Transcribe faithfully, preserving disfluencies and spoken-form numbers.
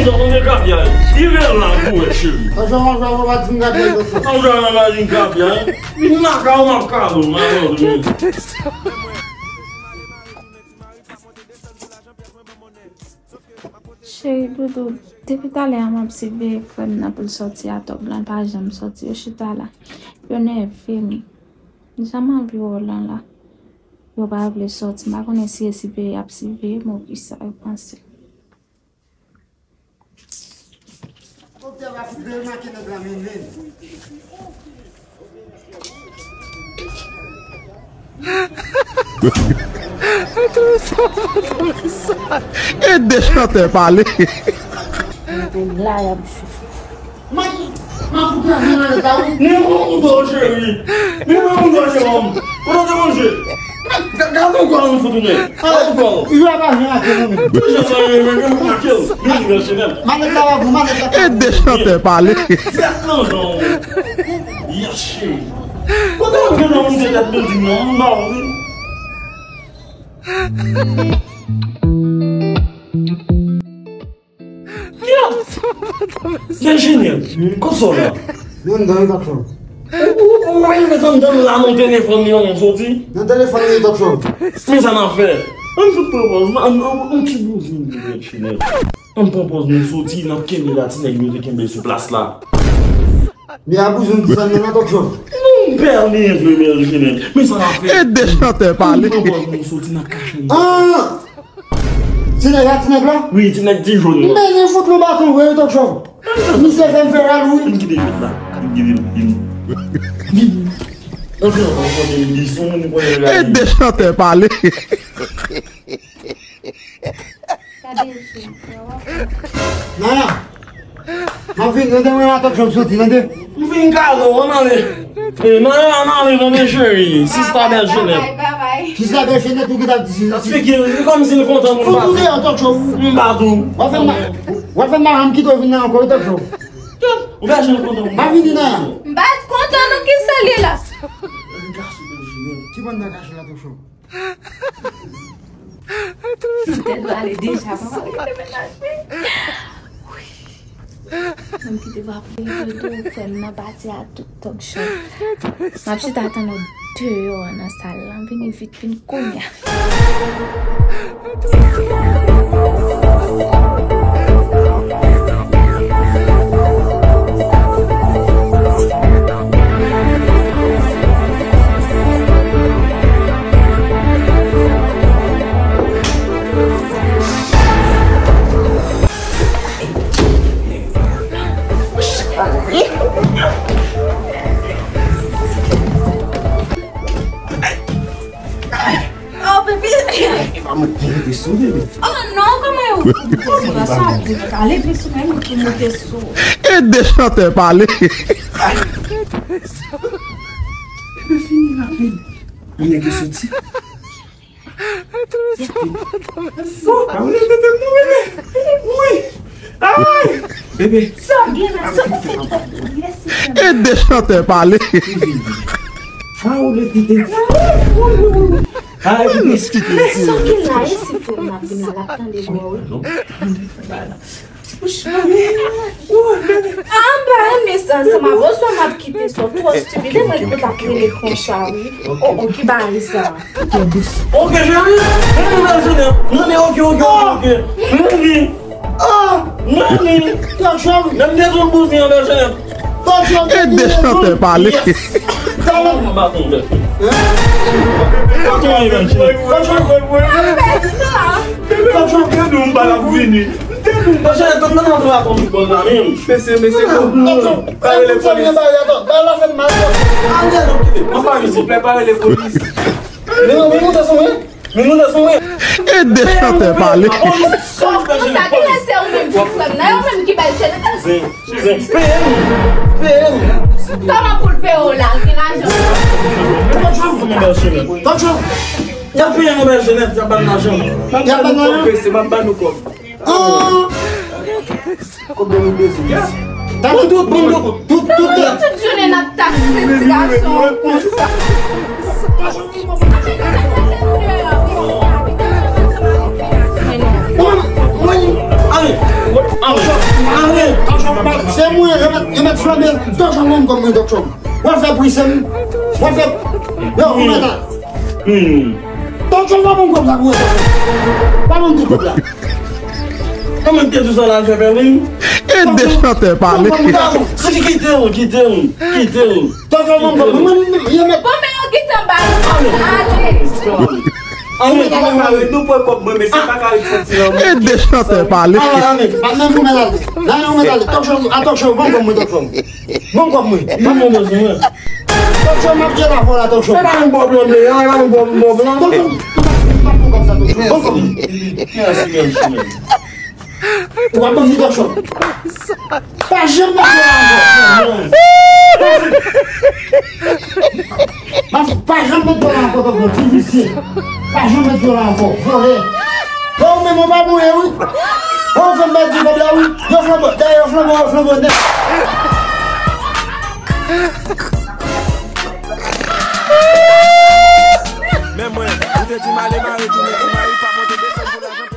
Sa konn de kapyay. Rive la pou wè cheri. Sa jwa mwen jwa mwen pa di m kapyay. Sa jwa mwen pa di m kapyay. Vin la ka w m ap kado malòt. Cheri doudou, depi talè a m ap siveye frè m nan pou l sòti a Tòg lan, l pa janm sòti, yo chita la. Yo nève m. Jan m anvi wè w lan la. Yo pa vle sòti, m pa konnen si e siveye y ap siveye m ou kisa yo panse. Doktè va fout remake nèg la mennen. E de chantè pale. Mwen te la y ap jwe. Mwen, mwen pou kraze nan leta wi. Men mwen mouton cheri. Men mwen mouton cheri. Kote w te manje? Gade yon gòl yon fout ou gen. Gade yon gòl. Yo ap ajan ake nou menm. Yo ap ajan ake nou menm. Yo ap ajan ake nou menm. Manèt la pa bon, manèt la pa bon. E de chantè pale. Fèt nan jan w. Yes cheri. Kote w gen nan moun de tèt bilding nan? M ba w wi. Bèljenèv, kot sa w la? Mwen anndan wi Tòk Show. Ou ou ou wè l met anndan la nan telefòn li an soti? Nan telefòn li Tòk Show. Men sa n ap fè. Ann fout pran pòz, ann ann ann ti bouzen li Bèljenèv. Ann pran pòz nou soti, n ap kenbe la, ti nèg yo te kenbe sou plas la. Men a bouzen di sa nan Tòk Show. Nou bèl li vre Bèljenèv. Men sa n ap fè. E de chantè pale. Ann pran pòz nou soti, n ap kache nou. Ti nèg la, ti nèg la? Wi, ti nèg ti jòn nan. Men li fout nou baton vre wi Tòk Show. Misye fè m fè ralou wi. Vin kite jwèt la. Vin kite l. Vin. Vin. Antre ankò, antre ankò, li son moun konnen ralou. E de chantè pale. Gade, mesye, frè w ap fè. Nana! M ap vin, tande mwen atak jan m soti, tande. M vin kado, ann ale. E, nan, ann ale, tande, cheri. Sista Bèljenèt. Sista Bèljenèt, ou ki t ap di si. Sa figi l, li kòmsi l kontan pou l pase. Fout ou deyò, Tòk Show. M bat ou. W ap fè m mal. W ap fè m mal, m kite w vin nan ankò, wi, Tòk Show. Ou Bèljenèt kontan pou l pase. M pa vini, Nana. M pa t kontan, non, kisa l ye la? Ki bòn nan kache la, Tòk Show? Tèt bale deja, papa rete mennaj mwen. Wi. Mwen kite va pran reto frè m nan pati a tout Tòk Show. M ap chita tann ou deyò a nan sal la. Vini vit, vin kounya. Oh, baby. Epa mwen te rete sou, baby. Oh, non, kòman yo? Kòman sa di kale pi sou mwen ki moute sou? E de chantè pale. Bebe fini rapid. Mwen gen soti. Oh, pa vle tete m non, bebe. Wi. Ay! Bebe. Sa gen la, sa gen la. E de chantè pale. Faule tete. Ay, bebe. Sa gen la, e si frè m ap vin la, l ap tande bò wi. Ah, m pa renmen sa ansanm avè w, swa m ap kite sa, w twò stipid, e mwen ki pou t ap rele konsa wi. Oh, oh, ki bagay sa? Ok, cheri. Mwen, mwen, mwen, mwen, ok, ok, ok, ok. Mwen, mwen. Ah, mwen, mwen. Tòk Show. Menm de zon bouzen an, Bèljenèt. Tòk Show. E de chantè pale. Talè. Mwen ba konn fè. Tòk Show, Bèljenèt. Tòk Show. Tòk Show. Tèt ou m pa t ap vini. Tèt ou m pa t ap vini. Mesye, mesye, pa rele polis. Mwen pa vin, silvouplè, pa rele polis. Men nou, men nou, men nou, men nou. E de chantè pale. Sa ki lè se ou menm ki frè m nan, yo menm ki bèl chèn. Zen, zen, peye m, peye m. Kòman pou l peye w la, l gen lajan. Tòk Show, tòk Show. Y ap peye nou bèl jenèt, y ap ban n lajan. Y ap ban nou lajan. M ap ba nou kòb. Kòb de moun bezwen. Ban tout, ban tout, tout, tout. Tout jounen n ap takse ti gason konsa. Ale, ale. Se mwen, yo mèt, yo mèt flanbe. Talk show ban m kòb mwen, talk show. W ap fè pri se m. W ap fè. Yo, kòmanta. Talk show ban m kòb la pou wè. Ban m tout kòb la. Kòman te di sa la, fè pè wi? Ede chantè pale. Si kite w, kite w, kite w. Talk show ban m kòb mwen, yo mèt. Bon, men yon gitan ba nou ale. Anmwey, mwen mare nou pran kòb mwen, men se pa ka ret santi nan mwen. Ede chantè pale. Ala, anmwey, pa menm pou mèt ale. La, yon mèt ale. Talk show, a talk show, ban m kòb mwen, talk show. Ban m kòb mwen. Ban m kòb mwen. Talk show, m ap jere avè w la, talk show. Se pa yon bò blan m ye, se pa yon bò, bò blan. Talk show, m ap pran kòb sa, talk show. Ban m kòb mwen. Mèsi, mèsi, mèsi. Ou pa ban m ni talk show. Pa janm met dlo la ankò. Pa, pa janm met dlo la ankò, tonton, ti visye. Pa janm met dlo la ankò, vòlè. Bon, ou menm ou pa mouye, wi. Bon, ou fè m pèdi kòb la, wi. Yo flanbo, dayè, yo flanbo, yo flanbo nèt. Men mwen, ou te di m ale mare tounen, ti mari pa monte desann pou lajan.